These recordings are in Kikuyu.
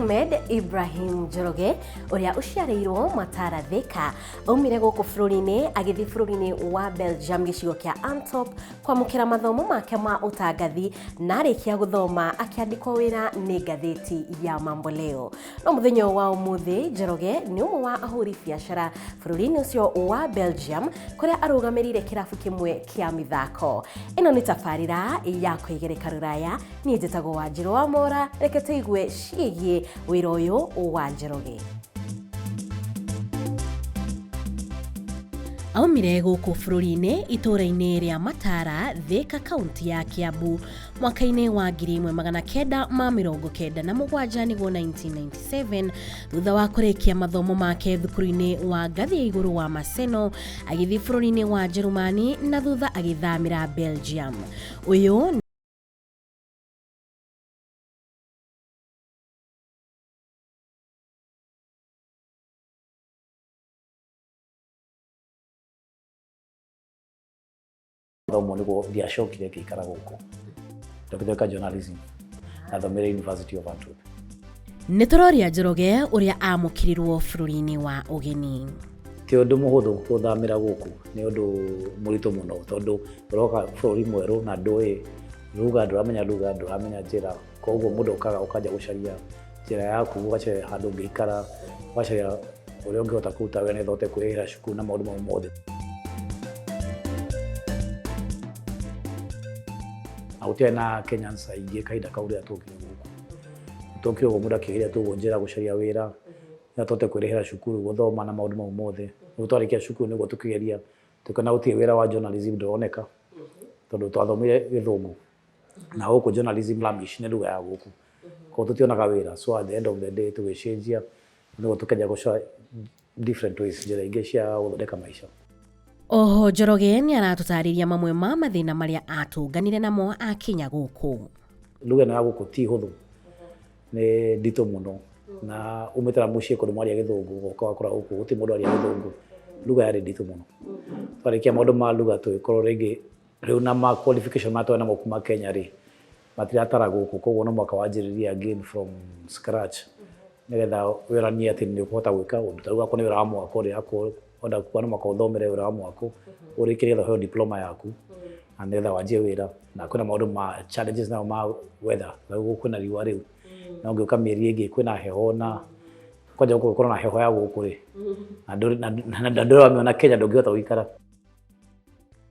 Ahmed Ibrahim Njoroge ũrĩa ũciarĩirwo Matara Thika aumire gũkũ bũrũri-inĩ agĩthiĩ bũrũri-inĩ wa Belgium gĩcigo kĩa Antwerp kwamũkĩra mathomo make ma ũtangathi na arĩkia gũthoma akĩandĩkwo wĩra nĩ ngathĩti ya Mambo Leo. No mũthenya wa ũmũthĩ Njoroge nĩ ũmwe wa ahũri biacara bũrũri-inĩ ũcio wa Belgium kũrĩa arũgamĩrĩire kĩrabu kĩmwe kĩa mĩthako. Ĩno nĩ tabarĩra ya kwĩgereka rũraya, niĩ njĩtagwo Wanjirũ wa Mora, reke tũigue ciĩgiĩ wĩra ũyũ wa Njoroge. Aumire gũkũ bũrũri-inĩ itũũra-inĩ rĩa Matara, Thika, kaunti ya Kiambu mwaka-inĩ wa 1997 nĩguo 1997 thutha wa kũrĩkia mathomo make thukuru-inĩ wa ngathĩ ya igũrũ wa Maseno agĩthiĩ bũrũri-inĩ wa Njerumani na thutha agĩthamĩra Belgium. Ũyũ Thomo nĩguo ndiacokire ngĩikara gũkũ. Ndokire journalism. Nathomire University of Antwerp. Nĩ tũroria Njoroge ũrĩa amũkĩrirwo bũrũri-inĩ wa ũgeni. Ti ũndũ mũhũthũ gũthamĩra gũkũ, nĩ ũndũ mũritũ mũno tondũ ũroka bũrũri mwerũ na ndũĩ lugha, ndũramenya lugha, ndũramenya njĩra, koguo mũndũ okaga ũkanjia gũcaria njĩra yaku, ũgacaria handũ ũngĩikara, ũgacaria ũrĩa ũngĩhota kũruta wĩra nĩgetha ũhote kwĩrĩhĩra cukuru na maũndũ mau mothe. Na gũtiarĩ na Kenyans aingĩ kahinda kau rĩrĩa twokire gũkũ. Twokire ũguo mũndũ akĩgeria tu ũguo njĩra gũcaria wĩra nĩgetha tũhote kwĩrĩhĩra cukuru, gũthoma na maũndũ mau mothe. Rĩu twarĩkia cukuru nĩguo tũkĩgeria tũkĩona gũtirĩ wĩra wa journalism ndũroneka tondũ twathomire gĩthũngũ na gũkũ journalism Flemish nĩ lugha ya gũkũ. Koguo tũtionaga wĩra so at the end of the day tũgĩcenjia nĩguo tũkĩanjia gũca different ways njĩra ingĩ cia gũthondeka maica. Oho Njoroge nĩ aratũtarĩria mamwe ma mathĩna marĩa atũnganire namo akinya gũkũ. Lugha ĩno ya gũkũ ti hũthũ, nĩ nditũ mũno na umĩte na mũciĩ kũndũ mwaria gĩthũngũ ũgoka ũgakora gũkũ gũtirĩ mũndũ aria gĩthũngũ, lugha yarĩ nditũ mũno. Twarĩkia maũndũ ma lugha tũgĩkorwo rĩngĩ rĩu na ma qualification marĩa twarĩ namo kuma Kenya rĩ, matiratara gũkũ koguo no mũhaka wanjĩrĩrie again from scratch nĩgetha wĩonanie atĩ nĩ ũkũhota gwĩka ũndũ. Ta rĩu akorwo nĩ wĩra wa mwako rĩ, akorwo ũrenda kuga no mũhaka ũthomere wĩra wa mwako ũrĩkie nĩgetha ũheo diploma yaku na nĩgetha wanjie wĩra. Na kwĩna maũndũ ma challenges namo ma weather, ta rĩu kwĩna riũa rĩu, no ũngĩũka mĩeri ĩngĩ kwĩna heho na kwanja gũkũ gũkorwo na heho ya gũkũ rĩ, na ndũrĩ wamĩona Kenya ndũngĩhota gũikara.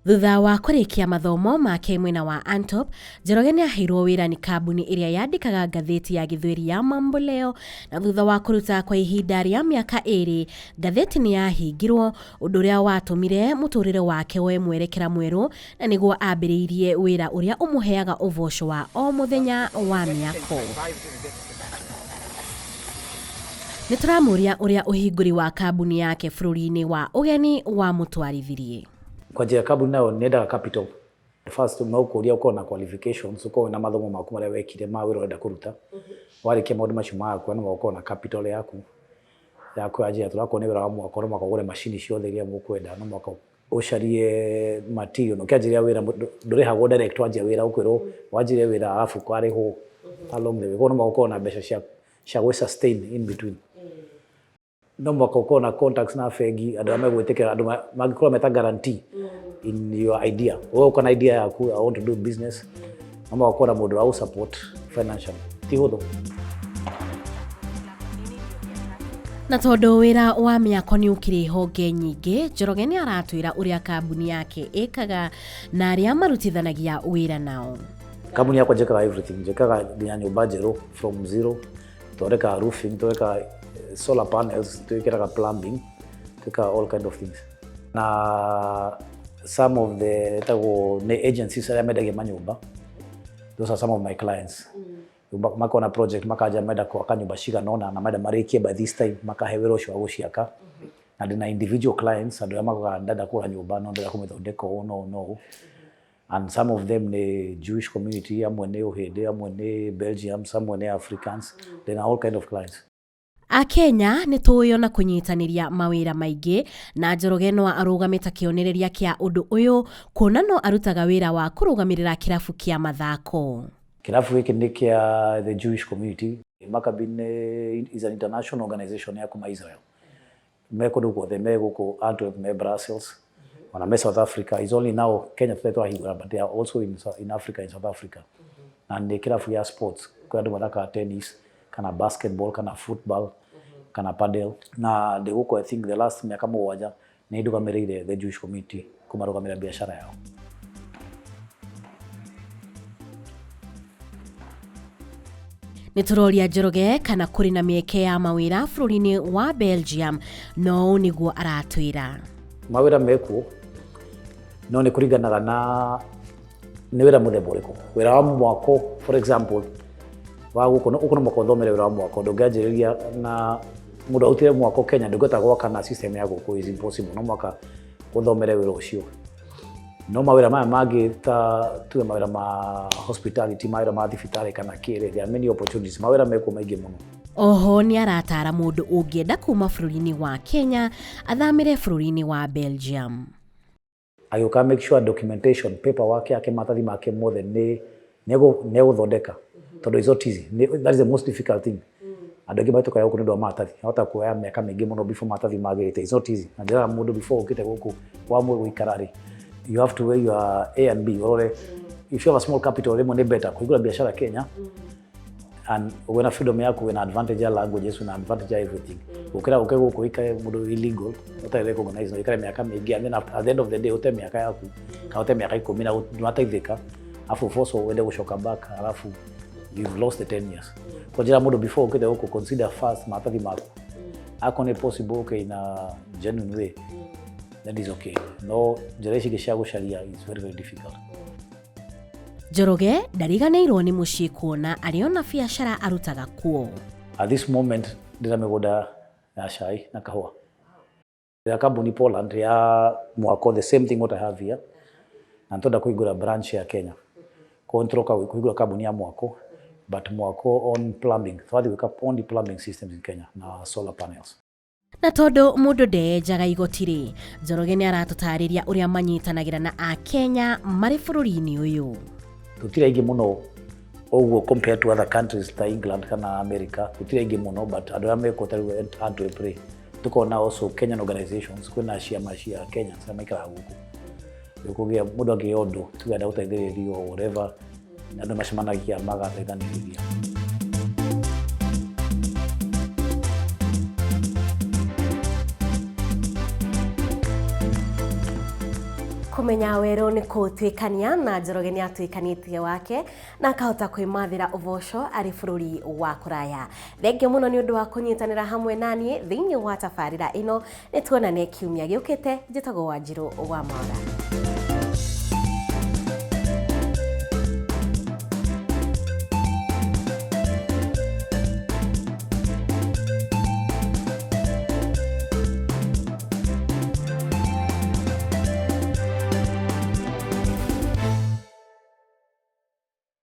Thutha wa kũrĩkia mathomo make mwena wa Antwerp, Njoroge nĩ aheirwo wĩra nĩ kambuni ĩrĩa yandĩkaga ngathĩti ya Gĩthweri ya Mambo Leo, na thutha wa kũruta kwa ihinda rĩa mĩaka ĩrĩ, ngathĩti nĩ yahingirwo, ũndũ ũrĩa watũmire mũtũrĩre wake woe mwerekera mwerũ na nĩguo ambĩrĩirie wĩra ũrĩa ũmũheaga ũboco wa o mũthenya wa mĩako. Nĩ tũramũria ũrĩa ũhingũri wa kambuni yake bũrũri-inĩ wa ũgeni wamũtwarithirie. Kwanjia kambuni nayo nĩ capital. First no kũria ũkorwo na qualifications, ũkorwo wĩna mathomo maku marĩa wekire ma wĩra ũrenda kũruta. Warĩkia maũndũ macio maku no ũkorwo na capital yaku ya kwanjia. Tũrakorwo nĩ wĩra wa mwako no mũhaka ũgũre macini ciothe iria mũkwenda, no mũhaka ũcarie material. Na ũkĩanjĩrĩria wĩra ndũrĩhagwo direct wanjia wĩra, ũkwĩrwo wanjirie wĩra arabu ũkarĩhwo along the way. Koguo no mũhaka ũkorwo na mbeca cia gwĩ sustain in between. No mũhaka ũkorwo na contacts na bengi, andũ arĩa megwĩtĩkĩra, andũ mangĩkorwo meta guarantee in your idea. Wewe uko na idea yaku, I want to do business, no mũhaka ũkorwo na mũndũ wa gũ support financially. Ti hũthũ. Na tondũ wĩra wa mĩako nĩ ũkĩrĩ honge nyingĩ, Njoroge nĩ aratwĩra ũrĩa kambuni yake ĩkaga na arĩa marutithanagia wĩra nao. Kambuni yakwa njĩkaga everything, njĩkaga nginya nyũmba njerũ from zero, thondekaga roofing, thondekaga solar panels, twĩkĩraga plumbing, twĩkaga all kind of things. Na some of the ĩtagwo nĩ agencies arĩa mendagia manyũmba, those are some of my clients. Makona project makanja menda gwaka nyũmba cigana ũna na menda marĩkie by this time, makahe wĩra ũcio wa gũciaka. Na ndĩna individual clients, andũ arĩa maugaga ndenda kũgũra nyũmba no ndĩrenda kũmĩthondeka ũũ na ũũ na ũũ. And some of them nĩ Jewish community, amwe nĩ Ũhĩndĩ, amwe nĩ Belgians, amwe nĩ Africans. Ndĩna all kind of clients. Akenya nĩ tũĩo na kũnyitanĩria mawĩra maingĩ na Njoroge no arũgame ta kĩonereria kĩa ũndũ ũyũ kuona no arutaga wĩra wa kũrũgamĩrĩra kĩrabu kĩa mathako. Kĩrabu gĩkĩ nĩ kĩa the Jewish community. Maccabi nĩ is an international organization ya kuma Israel. Me kũndũ guothe, me gũkũ Antwerp, me Brussels, ona me South Africa. Is only now Kenya tũtarĩ twahingũra, but they are also in Africa, in South Africa. Na nĩ kĩrabu gĩa sports, kũrĩa andũ mathakaga tennis, kana basketball, kana football, kana padel. Na ndĩ gũkũ I think the last mĩaka 7 nĩ ndũgamĩrĩire the Jewish community kũmarũgamĩrĩra biacara yao. Nĩ tũroria Njoroge kana kũrĩ na mĩeke ya mawĩra bũrũri-inĩ wa Belgium, no ũũ nĩguo aratwĩra. Mawĩra mekuo, no nĩ kũringanaga na nĩ wĩra mũthemba ũrĩkũ. Wĩra wa mwako, for example, wa gũkũ, gũkũ no mũhaka ũthomere wĩra wa mwako, ndũngĩanjĩrĩria na mũndũ arutire mwako Kenya, ndũngĩhota gwaka na system ya gũkũ, is impossible, no mũhaka ũthomere wĩra ũcio. No mawĩra maya mangĩ ta tuge mawĩra ma hospitality, mawĩra ma thibitarĩ kana kĩrĩ, there are many opportunities, mawĩra mekuo maingĩ mũno. Oho nĩ aratara mũndũ ũngĩenda kuma bũrũri-inĩ wa Kenya athamĩre bũrũri-inĩ wa Belgium. Agĩũka make sure documentation, paperwork yake, maratathi make mothe nĩ nĩegũthondeka, tondũ is not easy. That is the most difficult thing. Andũ aingĩ mahĩtũkaga gũkũ nĩ ũndũ wa maratathi, ahota kuoya mĩaka mĩingĩ mũno before maratathi magĩrĩte. It's not easy. Na njĩraga mũndũ before ũkĩte gũkũ wamue gũikara rĩ, you have to weigh your A and B, ũrore if you have a small capital rĩmwe nĩ better kũhingũra biacara Kenya and wĩna freedom yaku, wĩna advantage ya languages, wĩna advantage ya everything, gũkĩra ũke gũkũ ũikare mũndũ illegal ũtarĩ recognized na ũikare mĩaka mĩingĩ, and then at the end of the day ũte mĩaka yaku kana ũte mĩaka 10 na ndũnateithĩka, alafu force wende gũcoka back, alafu you've lost the 10 years. Kwa njĩra mũndũ before ũkĩte gũkũ consider first maratathi maku, akorwo nĩ possible ũke in a genuine way, then is okay. No njĩra ici ingĩ cia gũcaria is very very difficult. Njoroge ndariganĩirwo nĩ mũciĩ kuona arĩ ona biacara arutaga kuo. At this moment ndĩna mĩgũnda ya cai na kahũa. Ndĩna kambuni Poland ya mwako, the same thing what I have here, na nĩtũrenda kũhingũra branch ya Kenya. Koguo nĩtũroka kũhingũra kambuni ya mwako, but mwako on plumbing, twathiĩ gwĩka only plumbing systems in Kenya na solar panels. Na tondũ mũndũ ndeenjaga igoti rĩ, Njoroge nĩ aratũtarĩria ũrĩa manyitanagĩra na Akenya marĩ bũrũri-inĩ ũyũ. Tũtirĩ aingĩ mũno ũguo compared to other countries ta England kana America, tũtirĩ aingĩ mũno, but andũ arĩa mekuo ta rĩu Antwerp rĩ, tũkona also Kenyan organizations, kwĩna ciama cia Kenya arĩa maikaraga gũkũ. Rĩu kũgĩa mũndũ angĩgĩa ũndũ, tuge enda gũteithĩrĩrio or whatever, andũ macemanagia magateithanĩrĩria. Kũmenya werũ nĩ kũũtuĩkania, na Njoroge nĩ atuĩkanĩtie wake na akahota kwĩmathĩra ũboco arĩ bũrũri wa kũraya. Thengiũ mũno nĩ ũndũ wa kũnyitanĩra hamwe naniĩ thĩinĩ wa tabarĩra ĩno. Nĩ tuonane kiumia gĩũkĩte. Njĩtagwo Wanjirũ wa Mwaura.